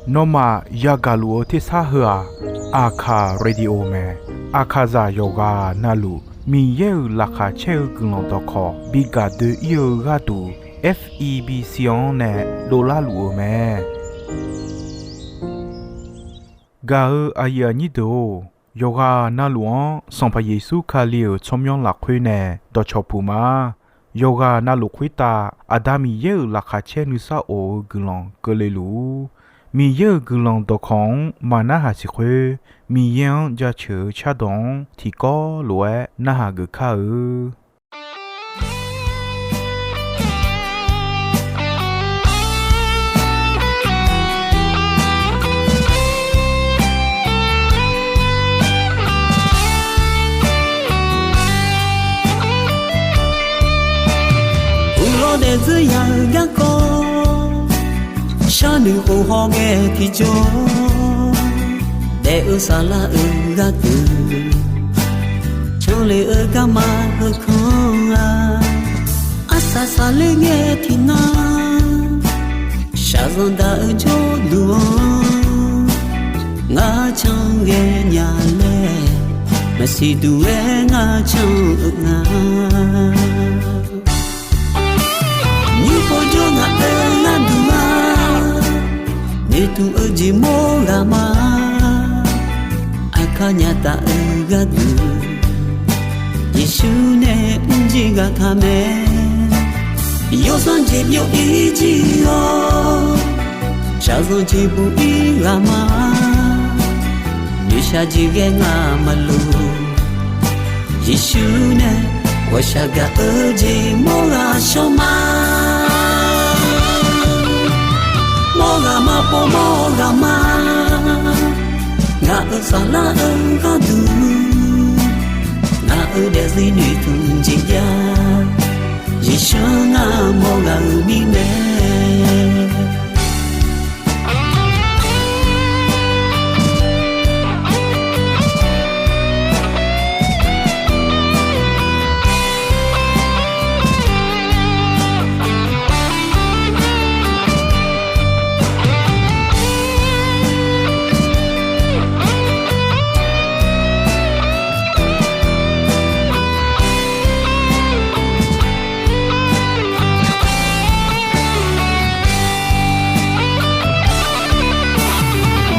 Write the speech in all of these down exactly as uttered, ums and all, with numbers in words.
Nawmaf yagaq luf-eu tersar heu-aq, Aqkaq Radio mae. Aqkaqzaq yawqghaq navluf Miqyaer-euq laqkhaq caer-eu guiqlanq dawqkawq bi gaq doe-ir-eu gharduq, F E B C-anr nae dovlar luf-eu mae. Gaq-eu aqyuif aqnyir deuq-or, yawqghaq navluf-anr Sanqpaq Yeqsur Kali-euq tsawrmyanr lafkhoer nae dawqcawq puq ma. Yawqghaq navluf khoertav Aqda Miqyaer-euq laqkhaq caer nuisar of-eu guiqlanq keuvle luf-ur. Miqyaer-euq guiqlanq dawqkawq-anr maqnarhaq siq khoer, Miqyaer-anr jaceuq-eu cardawq-anr tiqkawv lof-aer narhaq geuf kar-eu. Uqlawr daefzir ya-eu garkawv, sharnoeq khof hawghae tiqjawr, daef-eu saflar-euq gharduq, canlef-eu garma heukanr-a, arsaq saqler ngae tiqnan, shaqzanq daq-eu jawrduq-anr, ngar canqghae nya laer, maqsiq duq-aer ngar can-eu nga. Nymr pov jawr ngaq-euq gharduq-a, noeqtmq-eu jeq mawr ghaq ma. Aqkar nya taf-eu gharduq, Yeqsur nae mrjir ghaq taq mae. Yawsanr jeq byov-ir jir-awr, shaqzanq jeq buq-ir ghaq ma. Noeqshaq jeq ghae ngaq maqloq. Yeqsur nae ghawqshaq gaq-eu jeq mawr ghaq shawr ma. Mawr ghaq ma pov mawr ghaq ma. Ngaq-euq saflar-eu gharduq, ngaq-euq daefzir noeqtmq jeq jav. Yeqsur ngar mawr ghaq-euq mirnae.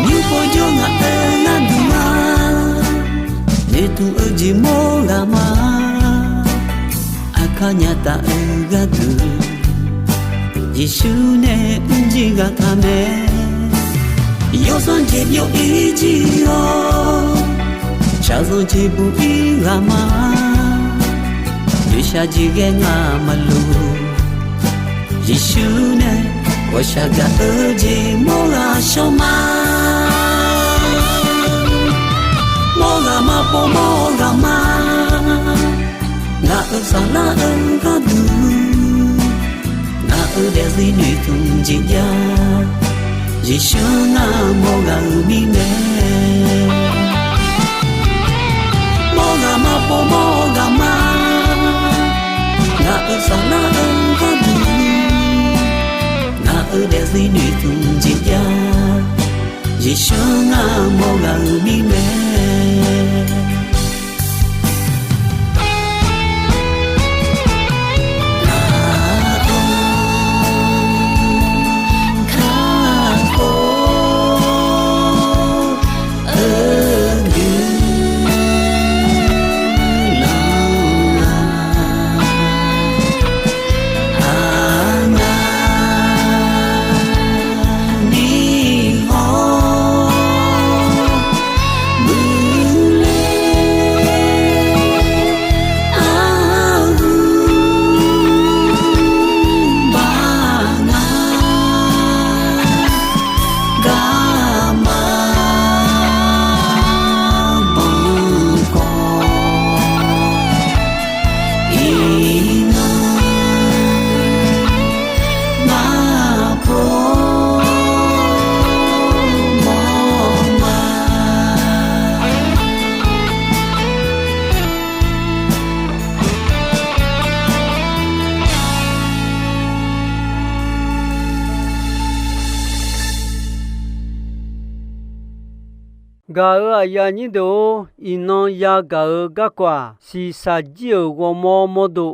Nymr pov jawr ngaq-euq gharduq-a, noeqtmq-eu jeq mawr ghaq ma. Aqkar nya taf-eu gharduq, Yeqsur nae mrjir ghaq taq mae. Yawsanr jeq byov-ir jir-awr, shaqzanq jeq buq-ir ghaq ma. Noeqshaq jeq ghae ngaq maqloq. Yeqsur nae ghawqshaq gaq-eu jeq mawr ghaq shawr ma. Mawr ghaq ma pov mawr ghaq ma. Ngaq-euq saflar-eu gharduq, ngaq-euq daefzir noeqtmq jeq jav. Yeqsur ngar mawr ghaq-euq mirnae. Mawr ghaq ma pov mawr ghaq ma. Ngaq-euq saflar-eu gharduq, ngaq-euq daefzir noeqtmq jeq jav. Yeqsur ngar mawr ghaq-euq mirnae. Gaq-euq aqyuif aqnyir deuq-or, iqnan yagaq-eu garkawv-aq, shiqshaq jir-euq ghawrmawr mawrdo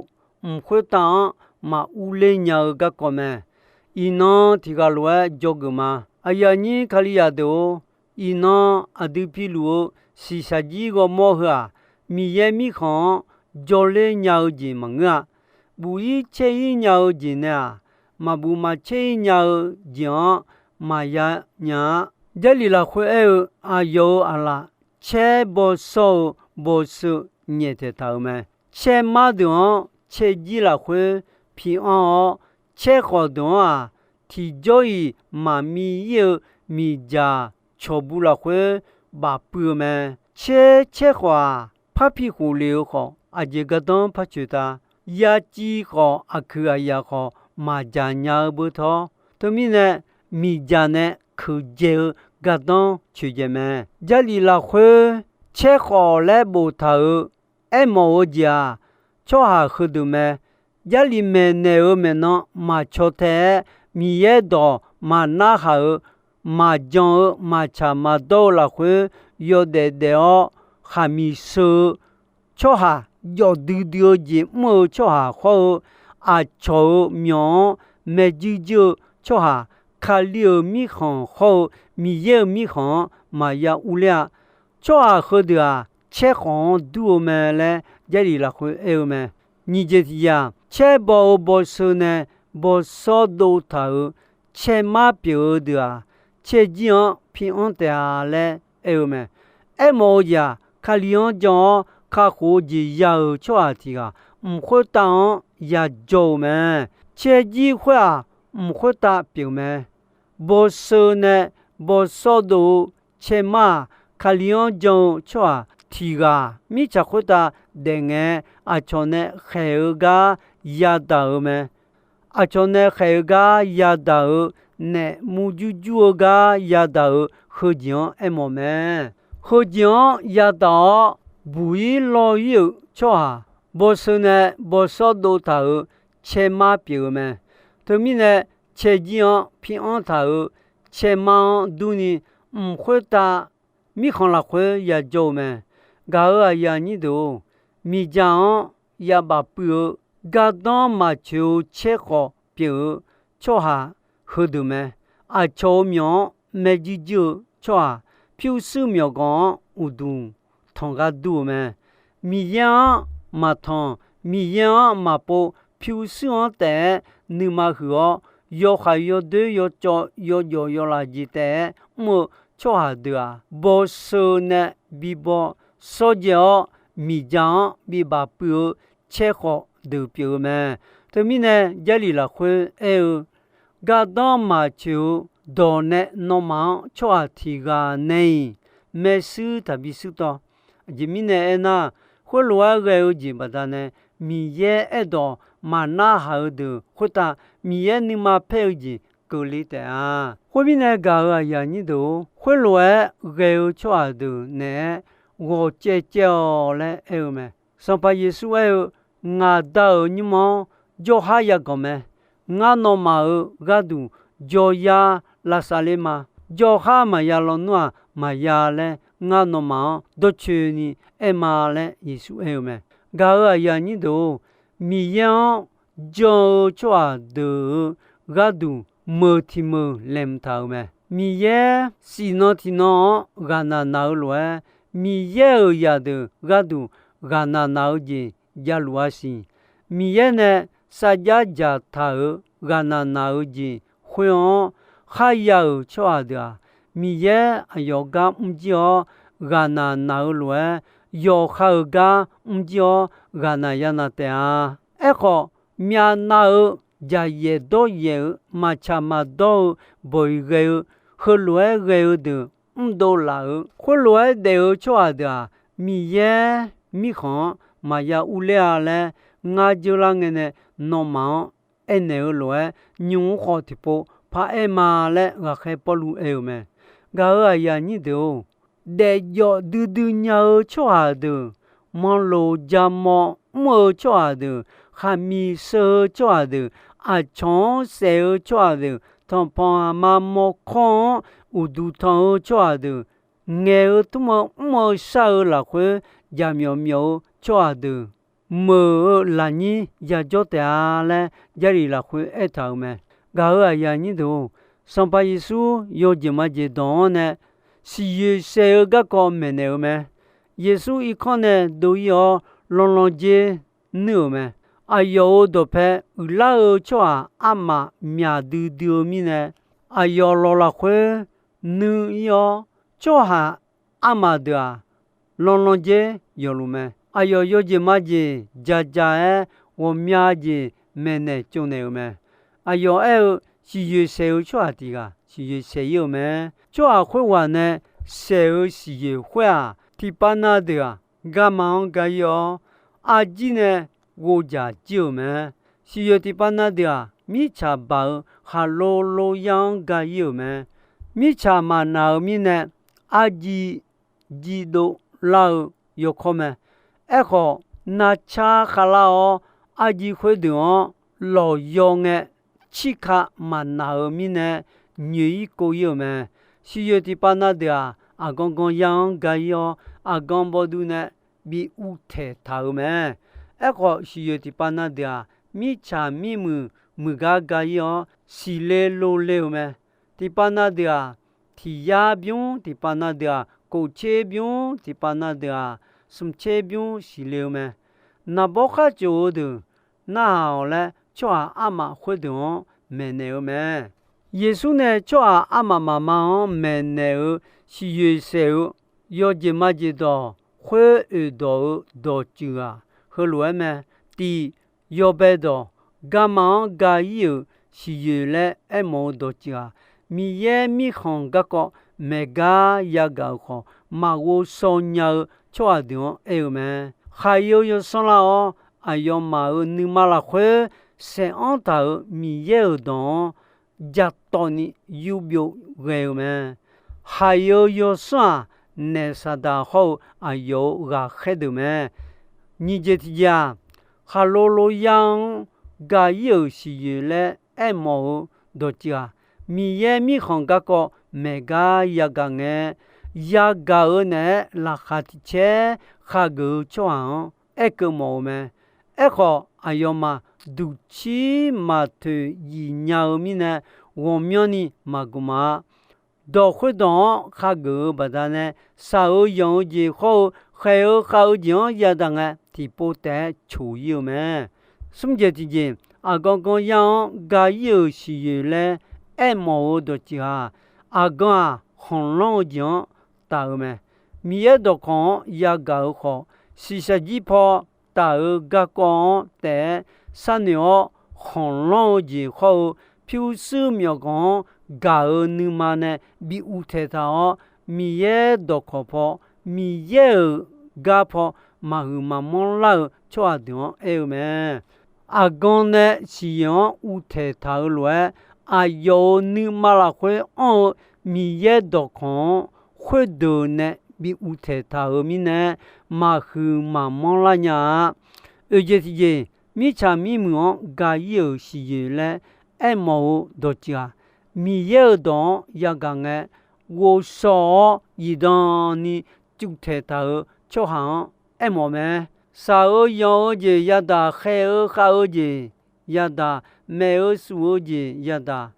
mq khoertav-anr maq urler nya-eu garkawv mae. Iqnan tiqghaq lof-aer dzawgeuf ma. Aqyuif aqnyir Kalizaq deuq-or, iqnan aqdui piluf-eu shiqshaq jir ghawrmawr heu-aq, Miqyaer mirkhanq-anr jawrler nya-eu jeq maqngeur-a. Buf-ir caer-ir nya-eu jeq nae-aq, maqbuf maqcaer-ir nya-eu jeq-anr maqya nya-a. Jarlif lafkhoer aer-eu, aqyawf-euq aqlaf caer bawsawr-eu bawseu nyaeftaeq taq-euq mae. Caermar deuq-anr caerjir lafkhoer pianr-awr, caerkhawf deuq-anr-aq, tiqjawr-iq maqmi-ir-eu miqdzaq cawqbu lafkhoer bafpuiv-eu mae. Caer caerkhawf-aq, parpi khof lef-eu khawf, aqjeq gardanr par coeq ta. Yaciv khawf, aqkuiq aqyaf khawf, maqdzaq nya-eu beu tawr. Teumirnae, miqdzaq nae keuqdzae-eu gardanr coeqdzaeq mae. Jarlif lafkhoer caerkhawf laer boftaq-euq aermawf-eu jeq-aq, tsawrhaq heudeuq mae. Jarlif maeqnaeq-euq maeqnan maqcaw tae-aer, Miqyaer dawq maqnarhaq-eu, maqjan-eu, maqtsaq maqdawr-eu lafkhoer yawdaef daef-awr, khaqmiq sheu-eu tsawrhaq, jawfdui dui-eu jeq mr-eu tsawrhaq khawr-eu, aqcawq-euq myawq-anr maeq juir juir-eu tsawrhaq, Kali-euq mirkhanq khawr-eu Miqyaer-euq mirkhanq-anr maqya urler-a. Tsawrhaq heudeuq-aq, caerkhawf-anr dur-eu mae laer Jarlif lafkhoer aer-eu mae. Nyiq jeq tiq yaq, caer baw-eu bawseu nae bawsawr dov taq-euq caermar pyeuf-eu deuq-aq, caerjir-anr pianr taef-a laer aer-eu mae. Aermawf-eu jeq-aq, Kali-anr jan-awr kakhof-eu jeq ya-euq tsawrhaq tiq ghaq mq khoertav-anr yajawr-eu mae. Caerjir khoer-aq, mq khoertav pyeuf mae. Bawseu nae bawsawr dov-eu caermar-aq, Kali-anr jan-eu tsawrhaq tiq ghaq mirtsaq khoertav daef ngae, aqcawq nae khaeq-eu gar yadaq-euq mae. Aqcawq nae khaeq-eu gar yadaq-euq, naef murjur jur-eu gar yadaq-euq heujeq-anr aermawf mae. Heujeq-anr yadaq-awr, buq-ir lawr-ir-euq tsawrhaq, bawseu nae bawsawr dov taq-euq caermar pyeuf-eu mae. Teumirnae, caerjir-anr pianr taq-euq caermar-anr durni, mq khoertav mirkhanq lafkhoer yajawr-eu mae. Gaq-euq aqyuif aqnyir deuq-or, miqdzaq-anr yabaf puiv-eu gardanr maqcoeq-eu caerkhawf pyeuf-eu tsawrhaq heudeuq mae. Aqcawq-euq myawq-anr maeq juir juir-eu tsawrhaq, pyurshuir myawqganq-anr uqduq tanq gar dur-eu mae. Miqyaer-anr maqtanq, Miqyaer-anr maqpov, pyurshuir-anr taef-aer nuima huiq-awr, yawkhav yawdoer yawcawv yawjawf yawlaf jeq taef-aer mr-eu tsawrhaq deuq-aq, bawseu nae bibaw shawrdzae-awr, miqdzaq-anr bibaf puiv-eu caerkhawf deuq pyeuf-eu mae. Teumirnae, Jarlif lafkhoer aer-eu, gardanr maqcoeq-eu dawq nae nawmaf-anr tsawrhaq tiq ghaq nae-iq maershuir taqbi shuir tawv. Aqjeq mirnae aernar, khoerlof-aer ghae-eu jeq baqdanae, Miqyaer aerdawq maqnarhaq-eu deuq khoertav, Miqyaer nuima paer-eu jeq keuvle taef-a. Khoermirnae gaq-euq aqyuif aqnyir deuq-or, khoerlof-aer ghae-eu tsawrhaq deuq naeq-aer ghawq caev caev-awq laer aer-eu mae. Sanqpaq Yeqsur aer-eu, Ngaq Da-euq nymr-anr jawrhar yaganq mae. Ngar nawmaf-euq gharduq jawryar lavsav ler ma. Jawrhar maqya lawnmr-aq maqya laer ngar nawmaf-anr dawrcoeni aer ma laer Yeqsur aer-eu mae. Gaq-euq aqyuif aqnyir deuq-or, Miqyaer-anr jan-eu tsawrhaq deuq-euq gharduq meuq tiq meuq laeqhmq taq-euq mae. Miqyaer siqnan tiqnan-anr ghaqnaq naq-eu lof-aer, Miqyaer-euq zaqdeuq gharduq ghaqnaq naq-eu jeq javluf-a siq. Miqyaer nae sarjax dzaqtaq-euq ghaqnaq naq-eu jeq khoer-anr kharya-euq tsawrhaq deuq-aq, Miqyaer aqyawf gar mrjir-awr ghaqnaq naq-eu lof-aer, yawqha-euq gar mrjir-awr ghaqnaq yanav taef-a. Aerkhawf, myavnav-eu jaqyaef dawryaef-eu maqtsaq maqdawr-eu bawq-iq ghae-eu, heulof-aer ghae-eu deuq mrdov laf-eu, khoerlof-aer daef-eu tsawrhaq deuq-aq, Miqyaer mirkhanq-anr maqya urler-a laer ngar dzeurlar ngae nae nawmaf-anr aernaeq-eu lof-aer, nymq-mr khawf tiqpov paraer ma laer ghaqkhaer Pawrluv aer-eu mae. Gaq-euq aqyuif aqnyir deuq-or, daefjawf duidui nya-eu tsawrhaq deuq, manqloq jamawr mr-eu tsawrhaq deuq, khaqmiq sheu-eu tsawrhaq deuq, aqcawq-anr saef-eu tsawrhaq deuq, tanqpanq aqma mawrkawr-anr uqduq tanq-eu tsawrhaq deuq, ngaeq-eu tmr-eu mr-eu shar-eu lafkhoer jaqmyawf myawf-eu tsawrhaq deuq meuq-eu lafnyir yajawr taef-a laer Jarlif lafkhoer aertaq-euq mae. Gaq-euq aqyuif aqnyir deuq-or, Sanqpaq Yeqsur yawjeq majeq dawq-anr nae siqyoeq saeq-eu garkawv maeqnaeq-eu mae. Yeqsur irkanr nae dov-ir-awr, lanlan dzer nuir-euq mae. Aqyawf-euq dawqpae uiqlar-eu tsawrhaq armaf myaq duidui-eu mirnae, aqyawf lawq lafkhoer nuir-ir-awr, tsawrhaq armaf deuq-aq, lanlan dzer yawfluf mae. Aqyawf yawjeq majeq jaqjaq-aer ghawqmya jeq maeqnaeq tsovnaeq-euq mae. Aqyawf aer-eu, siqyoeq saeq-eu tsawrhaq tiq ghaq siqyoeq saeq-ir-euq mae. Tsawrhaq khoerghaq nae saeq-eu siqyoeq khoer-aq, tiqpav na deuq-aq, garma-anr ga-ir-awr, arjir nae ghovdzaq jir-euq mae. Siqyoeq tiqpav na deuq-aq, mirtsaq baq-eu khaqlo lo yar-anr ga-ir-euq mae. Mirtsaq maqnaq-euq mirnae, arjir jirdov lar-eu yawkawr mae. Aerkhawf, navcar khavlar-awr, arjir khoerdeuq-anr lawqyaw ngae, cirka maqnaq-euq mirnae, nyoeq-ir kov-ir-euq mae. Siqyoeq tiqpav na deuq-aq, aqgan gan yar-anr ga-ir-awr, aqgan bawduv nae bi uvtaeq taq-euq mae. Aerkhawf, siqyoeq tiqpav na deuq-aq, mirtsaq mirmuiq muiqgar ga-ir-awr, siqle lov le-euq mae. Tiqpav na deuq-aq, tiq yar bymr, tiqpav na deuq-aq, kof tser bymr, tiqpav na deuq-aq, smq tser bymr siqle-eu mae. Naqbawr khar tsof-eu deuq narhaq-awq laer, tsawrhaq armaf khoerdeuq-anr maeqnaeq-eu mae. Yeqsur nae tsawrhaq armaf mafma-anr maeqnaeq-eu siqyoeq saeq-eu yawjeq majeq dawq khoer oeq dawq-eu dawqtsuif-aq, heulof-aer mae. Tiq, yawbae dawq, garma-anr ga-ir-euq siqyoeq laer aermawf-eu dawqtsuif-aq, Miqyaer mirkhanq garkawv maeqgar yagaq-euq khawf, maqghov shaw nya-eu tsawrhaq deuq-anr aer-eu mae. Khaqi-eu yawsanr lar-awr, aqyawfmaf-euq nuima lafkhoer saeqanr taq-euq Miqyaer-euq dawq-anr jatawvni yurbyov ghae-eu mae. Khaqi-eu yawsanr-aq, naef Saqdaq hawr-eu aqyawf-euq ghaqkhaer deuq mae. Nyiq jeq tiq jeq-aq, khaqlo lo yar-anr ga-ir-euq siqyoeq laer aermawf-eu dawqtsuif-aq, Miqyaer mirkhanq garkawv maeqgar yagaq ngae, yagaq-eu naeq-aer laqkhaq tiq caer khageuf-eu tsawrhaq-anr aerkeuv mawf-eu mae. Aerkhawf, aqyawfmaf duqcir maqtoeq yif nya-eu mirnae, ghawqmyanrni maqgmq ma. Dawq khoerdawq-anr khageuf-eu baqdanae, shaq-eu yanq-eu jeq hawr-eu khaeq-eu khav-eu jeq-anr yadaq ngae, tiqpov taef-aer coq-ir-eu mae. Smr jeq tiq jeq, aqgan gan yar-anr ga-ir-euq siqyoeq laer aermawf-eu dawqtsuif-aq, aqgan-aq, khanqlanr-eu jeq-anr taf-eu mae. Miqyaer dawqkawq-anr yagaq-eu khawf, shiqshaq jir paw taf-eu garkawv-anr taef-aer sharnoeq-awr, khanqlanr-eu jeq hawr-eu pyurshuir myawqganq-anr gaq-eu nuima nae bi uvtaeq taq-awr, Miqyaer dawqkawq paw, Miqyaer-euq gar paw maqhuiq maqmanr lar-eu tsawrhaq deuq-anr aer-eu mae. Aqgan nae siqyoeq-anr uvtaeq taq-eu lof-aer, aqyawf-euq nuima lafkhoer anr-eu Miqyaer dawqkawq-anr khoerdeuq nae bi uvtaeq taq-euq mirnae, maqhuiq maqmanr lar nya-a. Oeq jeq tiq jeq, mirtsaq mirmuiq-anr ga-ir-euq siqyoeq laer aermawf-eu dawqtsuif-aq, Miqyaer-euq dawq-anr yagaq ngae, ghovshaw-awr zifdan ni cuvtaeq taq-euq tsawrhaq-anr aermawf mae. Shaq-eu yanq-eu jeq yadaq, khaeq-eu khav-eu jeq yadaq, maef-eu suf-eu jeq yadaq,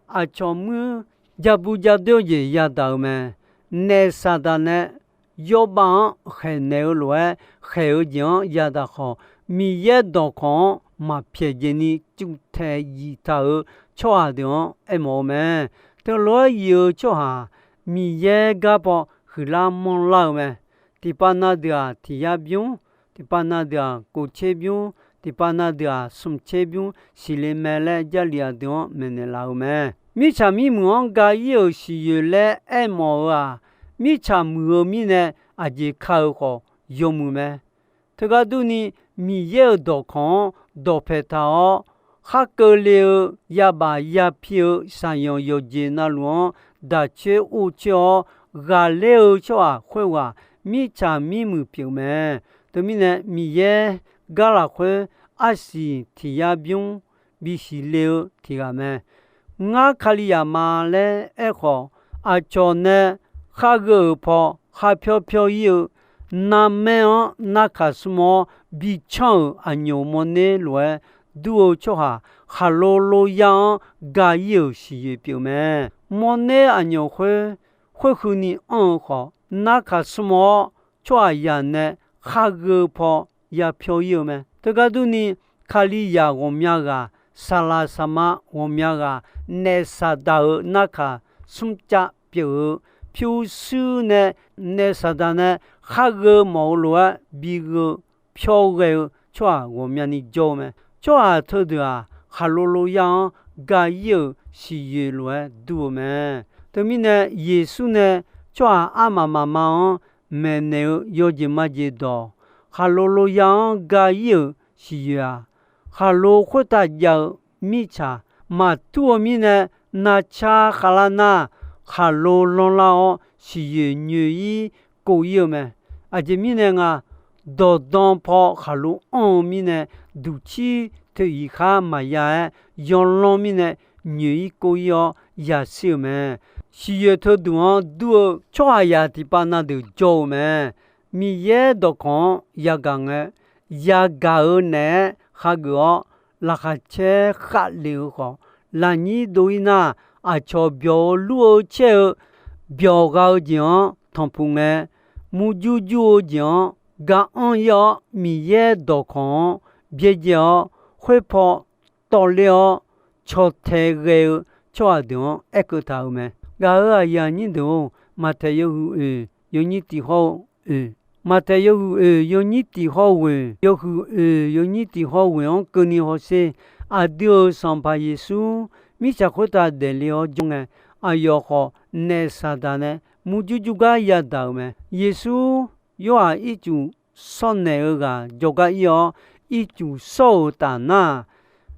aqcawq muir jabu jadoer-eu jeq yadaq-eu mae. Naef Saqdaq nae yawbav-anr khaeqnaeq-eu lof-aer khaeq-eu jeq-anr yadaq khawf, Miqyaer dawqkawq-anr maqpyaeq jeq ni cuvtaeq yif taq-euq tsawrhaq deuq-anr aermawf-eu mae. Teulof-aer yif-eu tsawrhaq, Miqyaer gar paw huiqlar manrlar-eu mae. Tiqpav na deuq-aq, tiq yar bymr, tiqpav na deuq-aq, kof tser bymr, tiqpav na deuq-aq, smq tser bymr siqle mae laer Jarlif aqdui-anr maeqnaeq laf-eu mae. Mirtsaq mirmuiq-anr ga-ir-euq siqyoeq laer aermawf-eu-aq, mirtsaq muiq-eu mirnae aqjeq ka-eu khawf yawmuiq mae. Teugar durni, Miqyaer-euq dawqkawq-anr dawqpae taq-awr, khar keuvle-eu yabaf yapir-eu shaqyanq yawqjeq navluf-anr daq coer or coer-awr ghaqler-eu tsawrhaq khoerghaq mirtsaq mirmuiq pyeuf mae. Teumirnae, Miqyaer gar lafkhoer arsiq tiq yar bymr bisiq le-eu tiq ghaq mae. Ngar Kalizaq ma laer aerkhawf, aqcawq nae khar gheu-euq paw khar pyawr pyawr ir-eu, narmaer-anr narkaq smr-awr bi canr-euq aqnyoq mawrner lof-aer dur-eu tsawrhaq khaqlo loyar-anr ga ir-euq siqyoeq pyeuf mae. Mawrner aqnyoq khoer, khoerhuini anr-eu khawf, narkaq smr-awr tsawrhaqzaq nae khar gheu paw ya pyawr ir-eu mae. Teugar durni, Kalizaq ghawqmya ghaq, saqlaq saqma ghawqmya ghaq, naef Saqdaq-euq narkaq smrcav pyeuf-eu pyurshuir nae, naef Saqdaq nae khar gheu mawf-eu lof-aer bi gheu pyawr ghae-eu tsawrhaq ghawqmyani jawr-eu mae. Tsawrhaq teudeuq-aq, khaqlo loyar-anr ga ir-euq siqyoeq lof-aer dur-eu mae. Teumirnae, Yeqsur nae tsawrhaq armaf mafma-anr maeqnaeq-eu yawjeq majeq dawq, khaqlo loyar-anr ga ir-euq siqyoeq-aq, khaqlo khoertav jav-eu mirtsaq maqtur-eu mirnae, narcar khavlar nar, khaqlo lanrlar-awr siqyoeq nyoeq-ir kov ir-eu mae. Aqjeq mirnae nga, dawqdan paw khaqlo anr-eu mirnae, duqcir toeq iq khar maqya-aer, yawlanr mirnae nyoeq-ir kov ir-awr yashir-euq mae. Siqyoeq teuduq-anr dur-eu tsawrhaqzaq tiqpav na deuq jawr-eu mae. Miqyaer dawqkawq-anr yagaq ngae, yagaq-eu naeq-aer khageuf-awr, laqkhaq caer khavlef-eu khawf, lafnyir dov-ir nar, aqcawq byawq-eu lur-eu caer-eu byawq gha-eu jeq-anr tanqpuq ngae, murjur jur-eu jeq-anr ga anr ir-awr, Miqyaer dawqkawq-anr byaerdzae-awr, khoerpaw tawvler-awr, cawtae ghae-eu tsawrhaq deuq-anr aerkeuv taq-euq mae. Gaq-euq aqyuif aqnyir deuq-or, Maqtaeq yawhuiq oeq yawnyir tiq hawr-eu oeq, Maqtaeq yawhuiq oeq yawnyir tiq hawr ghoeq, yawhuiq oeq yawnyir tiq hawr ghoeq-anr keuvni hawsher. Aqdui-euq Sanqpaq Yeqsur mirtsaq khoertav daefle-awr jawr ngae, aqyawf khawf naef Saqdaq nae murjur jur gar yadaq-euq mae. Yeqsur Yorhaq ircuf shawrnaeq-eu ghaq jawrgar ir-awr, ircuf shawr-euq taf nar-aq,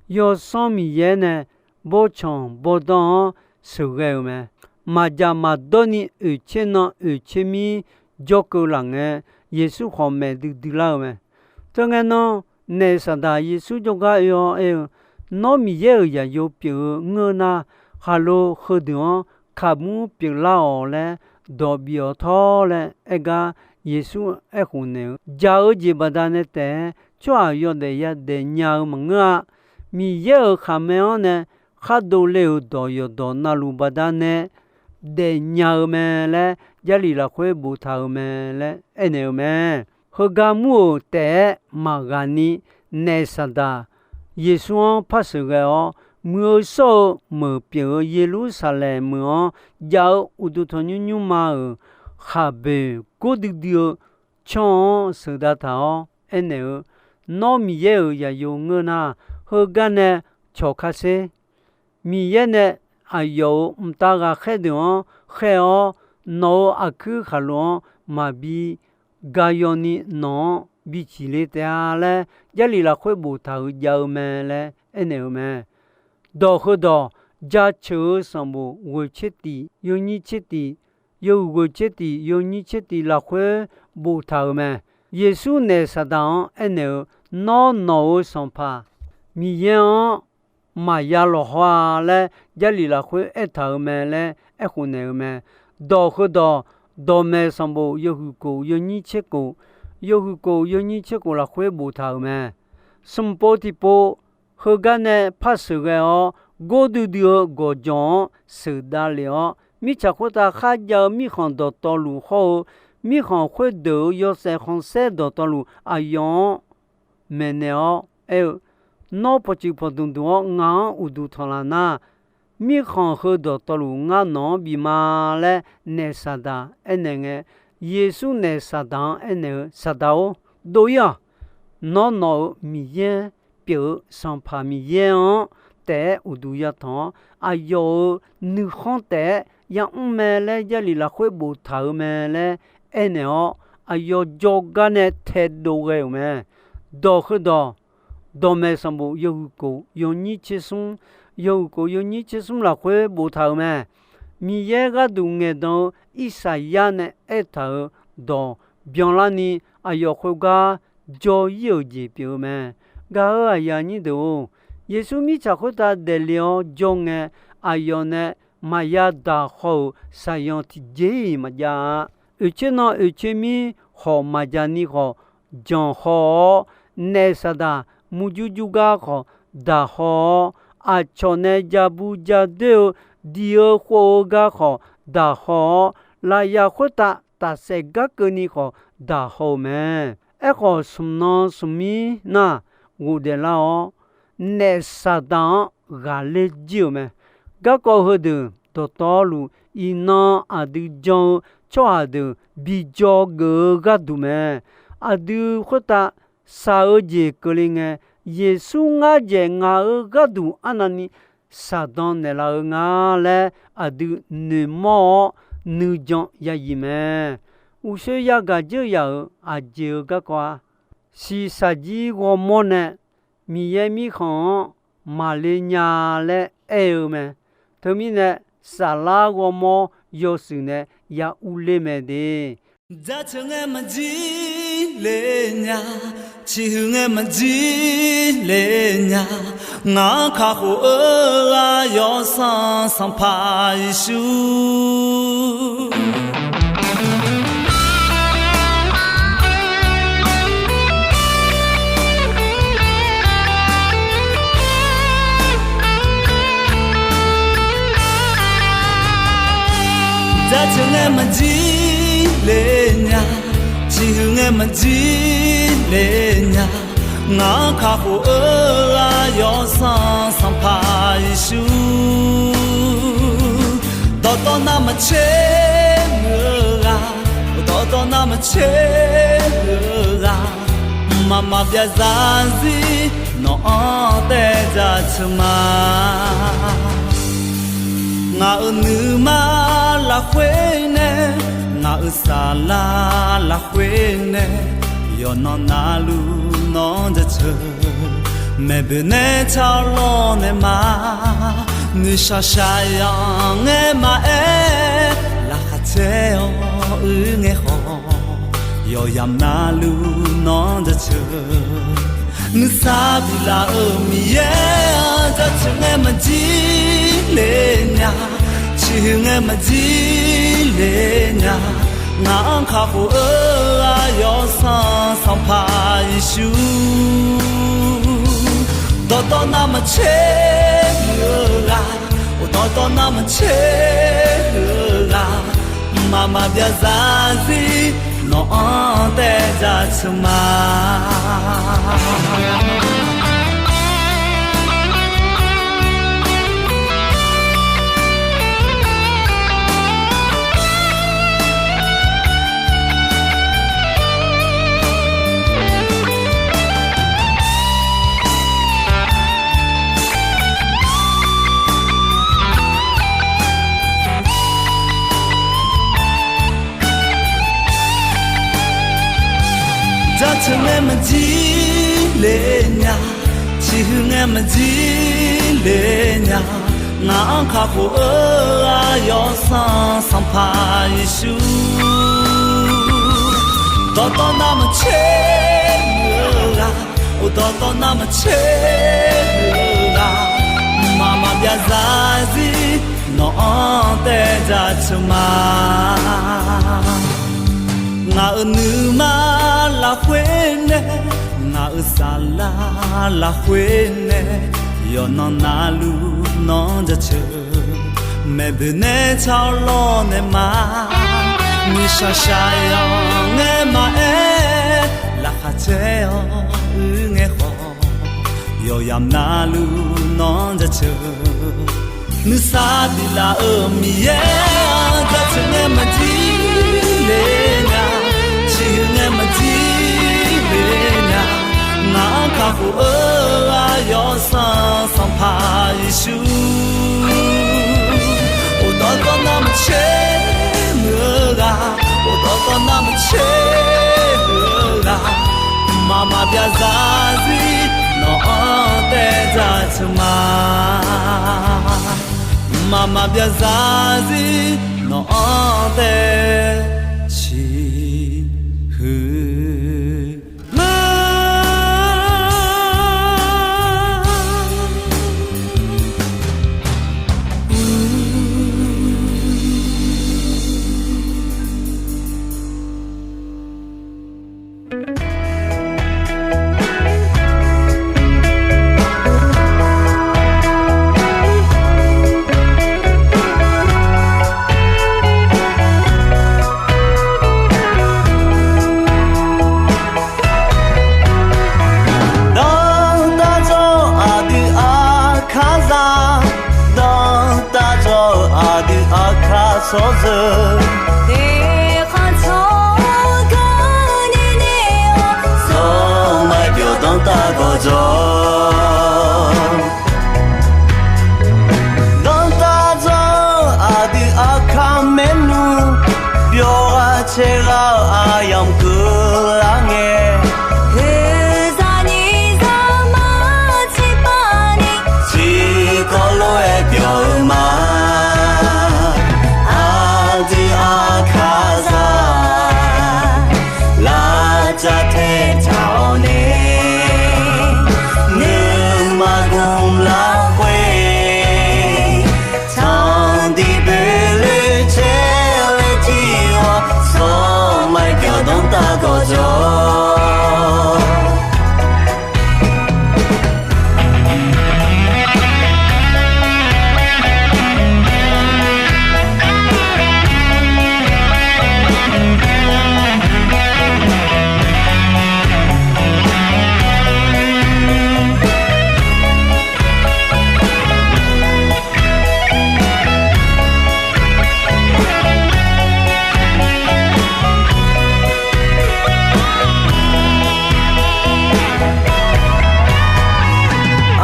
Yawsanr Miqyaer nae bawrtsanq bawrdanr-anr sheuqghae-euq mae. Maqdzaq maqdawrni oeqtser nan oeqtser mir jawrkeuv laf ngae, Yeqsur khawf maeq duidui lar-eu mae. Teungae nan, naef Saqdaq Yeqsur jawrgar oe-awr aer-eu, Nawr Miqyaer-euq zaqyo pyeuf-eu ngeur nar, khaqlo heudeuq-anr kaqmur pyeuflar-awq laer dawq bif-awq tawr laer aer gar, Yeqsur aerkhof naeq-eu, jaq-eu jeq baqdanae taef-aer tsawrhaq yawdaef yadaef nya-eu maqngeur-a. Miqyaer-euq khaqmae-anr nae khar dovle-euq dawq yawqdawq navluf baqdanae daefnya-eu mae laer, Jarlif lafkhoer boftaq-euq mae laer aernaeq-eu mae. Heugar mur-euq taef-aer maqghaq ni, naef Saqdaq Yeqsur-anr par sheuqghae-awr, muiq-eu shawr-eu meuq pyeuf-eu Yeqlursaqlaeq meuq-anr jav-eu uqduq tanqnymr nymrma-euq khaqboeq gordui dui-eu canr-anr sheuqdav taq-awr aernaeq-eu, Nawr Miqyaer-euq zaqyo ngeur nar, heugar nae cawq ka sher. Miqyaer nae aqyawf-euq mqtav ghaqkhaer deuq-anr khaer-awr, nawq-euq aqkuir khaqlo-anr maqbi gaqyawf ni nawq-anr biciq le taef-a laer, Jarlif lafkhoer boftaq-euq jav-eu mae laer aernaeq-eu mae. Dawq heudawq, Jaceuq-eu sanqbof ghoeq tser tif yawnyir tser tif, yawhuiq ghoeq tser tif yawnyir tser tif lafkhoer boftaq-euq mae. Yeqsur naef Saqdaq-anr aernaeq-eu, Nawr nawq-euq Sanqpaq Miqyaer-anr maqya lawqhaw-a laer, Jarlif lafkhoer aertaq-euq mae laer aerkhof naeq-eu mae. Dawq heudawq, Dawqmaeq sanqbof yawhuiq kof yawnyir tser kof, yawhuiq kof yawnyir tser kof lafkhoer boftaq-euq mae. Smq pov tiqpov, heugar nae par sheuqghae-awr, gordui dui-eu gawqjawq-anr sheuqdav lef-awr, mirtsaq khoertav kharjav-eu mirkhanq dawqtawvluf hawr-eu, mirkhanq khoerdeuq-euq yawshaef khanqsaer dawqtawvluf aqyawf-anr maeqnaeq-awr aer-eu, Nawr pawqtsuif pawqdmq dmq-awr ngaq-anr uqduq tanqlaf nar, mirkhanq heu dawqtawvluf ngar nawq-anr bif ma laer naef Saqdaq aernaeq ngae, Yeqsur naef Saqdaq-anr aernaeq-eu, Saqdaq-or, dov-ir-awq. Nawr nawq-euq Miqyaer pyeuf-eu Sanqpaq Miqyaer-anr taef-aer uqduq yatanq-awr, aqyawf-euq nuikhanr taef-aer yamr mae laer Jarlif lafkhoer boftaq-euq mae laer aernaeq-awr, aqyawf jawrgar nae taedov ghae-euq mae. Dawq heudawq, Dawqmaeq sanqbof yawhuiq kof yawnyir tser smr, yawhuiq kof yawnyir tser smr lafkhoer boftaq-euq mae. Miqyaer gharduq ngaeqdan-eu Irsaqyar nae aertaq-euq dawq byanlarni aqyawf khoergar jawr-ir-euq jeq pyeuf-eu mae. Gaq-euq aqyuif aqnyir deuq-or, Yeqsur mirtsaq khoertav daefle-awr jawr ngae, aqyawf nae maqya daqhaw-euq shaqyan tiqjeq-iq maqjav-a. Oeqtser nan oeqtser mir khawf maqjani khawf, janqhaw-awr, naef saqdaq murjur jur gar khawf daqhaw-awr, aqcawq nae jabu jadoer-eu diq-eu khov-eu gar khawf daqhaw-awr, lafyaq khoertav tafsaef gar keuvni khawf daqhaw-euq mae. Aerkhawf, smq nan smq mir nar ghofdaef lar-awr, naef saqdaq-anr ghaqler jir-euq mae. Garkawv heudeuq dawqtawvluf, iqnan aqdui jan-eu tsawrhaq deuq bi dzawgeuf-eu gharduq mae. Aqdui khoertav shaq-eu jeq keuvle ngae, Yeqsur ngar dzaeq ngaq-euq gharduq arnavni shaqdan naeqlaf-eu nga laer aqdui noeqmawr-awr nuijan ya yif mae. Uqshoe yagaq dzeur yaf-euq aqjeq-euq garkawv-a. Shiqshaq jir ghawrmawr nae Miqyaer Mirkhanq-anr maqle nya laer aer-eu mae. Teumirnae, saflar ghawrmawr yawshuif nae ya urler mae de. Jaceuq ngae maqjir le nya, ciqhuiq ngae maqjir le nya, ngaq-anr kakhof-eu ghaq Yawsanr Sanqpaq Yeqsur. Jaceuq ngae maqjir le nya, ciqhuiq ngae maqjir le nya, ngaq-anr kakhof-eu ghaq Yawsanr Sanqpaq Yeqsur. Dawqtawv navmaqtser muiq-eu ghaq, dawqtawv navmaqtser muiq-eu ghaq, mqmaq maqbyav zarzir nawq-anr taev jaceuq ma. Ngaq-euq nuima lafkhoer nae, ngaq-euq saflar lafkhoer nae, yawqnan navluf nawq-anr jaceuq. Maeqboeq nae tsawrlawr nae ma, nuishaq shaqyan ngae maqaer, laqkhaq caer-awr uir ngae khawf, yawqyamq navluf nawq-anr jaceuq. Nuisar biflaf-euq Miqyaer-anr jaceuq ngae maqjir le nya, ciqhuiq ngae maqjir le nya, ngaq-anr kakhof-eu ghaq Yawsanr Sanqpaq Yeqsur. Dawqtawv navmaqtser muiq-eu ghaq, dawqtawv navmaqtser muiq-eu ghaq, mqmaq maqbyav zarzir nawq-anr taev jaceuq ma. Jaceuq ngae maqjir le nya, ciqhuiq ngae maqjir le nya, ngaq-anr kakhof-eu ghaq Yawsanr Sanqpaq Yeqsur. Dawqtawv navmaqtser muiq-eu ghaq, dawqtawv navmaqtser muiq-eu ghaq, mqmaq maqbyav zarzir nawq-anr taev jaceuq ma. Ngaq-euq nuima lafkhoer nae, ngaq-euq saflar lafkhoer nae, yawqnan navluf nawq-anr jaceuq. Maeqboeq nae tsawrlawr nae ma, nuishaq shaqyan ngae maqaer, laqkhaq caer-awr uir ngae khawf, yawqyamq navluf nawq-anr jaceuq. Nuisar biflaf-euq Miqyaer-anr jaceuq ngae maqjir le nya, ciqhuiq ngae maqjir le nya, ngaq-anr kakhof-eu ghaq Yawsanr Sanqpaq Yeqsur. Dawqtawv navmaqtser muiq-eu ghaq, dawqtawv navmaqtser muiq-eu ghaq, mqmaq maqbyav zarzir nawq-anr taev jaceuq ma. Mqmaq maqbyav zarzir nawq-anr taev ciqhuiq ma. Aqkaq sawrzeuq, teqkhanq tsawrganq ni nae-awr, zawr maqbyawq danrtav gawqjawq. Danrtav dzawr-eu aqdui Aqkaq maernmr, byawq ghaq caer ghaq-eu aqyamq keuvlar ngae, oeqzaq nyiq zaqmar tiqpav ni, tiqkawv lof-aer byawq-eu ma. Aqdui Aqkaqzaq, lavcav tae taq-awr nae, nuima gmq lafkhoer, tanqdiq boeqloe caer laer jir-awr, zawr maqbyawq danrtav gawqjawq.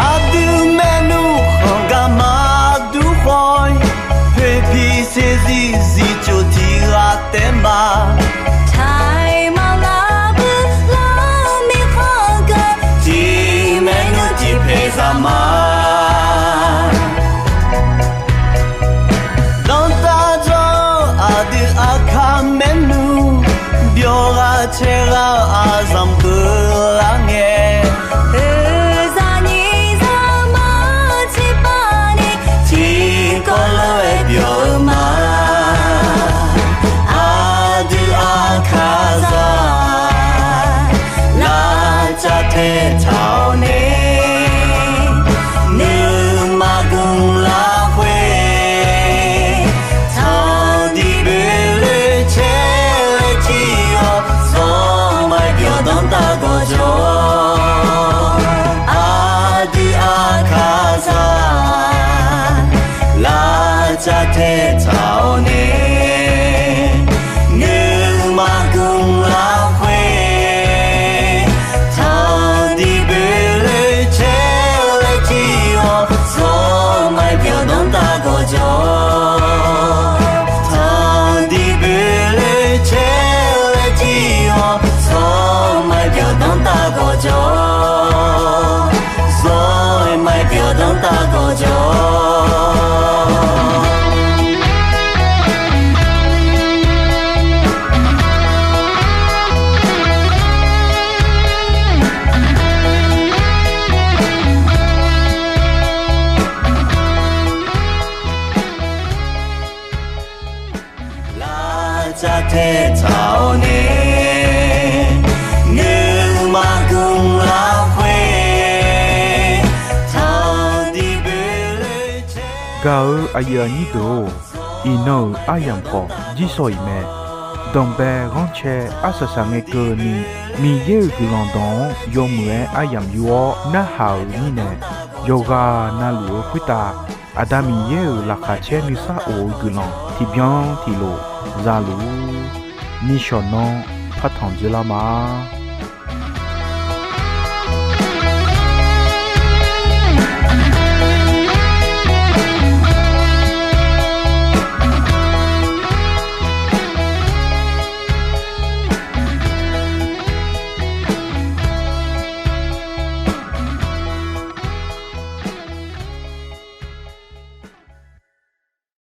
Aqdui maernmr khanq garma dur khawf-ir, poeqpiq saeqzir zifcof tiq ghaq taef ma. Taiq maqlar bui lar-eu mirkhanq geu, tiq maernmr tiq paeq zaq ma. Danrtav dzawr-eu aqdui Aqkaq maernmr, byawq ghaq caer ghaq-eu aqzanq keuvlar ngae, oeqzaq nyiq zaqmar tiqpav ni, tiqkawv lof-aer byawq-eu ma. Aqdui Aqkaqzaq, lavcav tae taq-awr nae, nuima gmq lafkhoer, tanqdiq boeqloe caer laer jir-awr, zawr maqbyawq danrtav gawqjawq. Aqdui Aqkaqzaq, lavcav tae taq-awr nae, nuima gmq lafkhoer, tanqdiq boeqloe caer laer jir-awr, zawr maqbyawq danrtav gawqjawq. Tanqdiq boeqloe caer laer jir-awr, zawr maqbyawq danrtav gawqjawq. Zawr-eu maqbyawq danrtav gawqjawq. Lavcav tae taq-awr nae, nuima gmq lafkhoer, tanqdiq boeqloe caer. Gaq-eu aqyuif aqnyir deuq-or, iqnan-euq aryamq khawf jirsawq iq mae. Danqbae ghanrcae arsaq saq ngae keuvni, Miqyaer-euq guiqlanq dawq-anr yawmuiq-aer aryamq yur-awr narhaq-euq mirnae, yawqghaq navluf-eu khoertav Aqda Miqyaer-euq laqkhaq caer nuisar of-eu guiqlanq tiqbyan tiqlof za luf-ur. Nishawq nan partanq dzoerlar ma.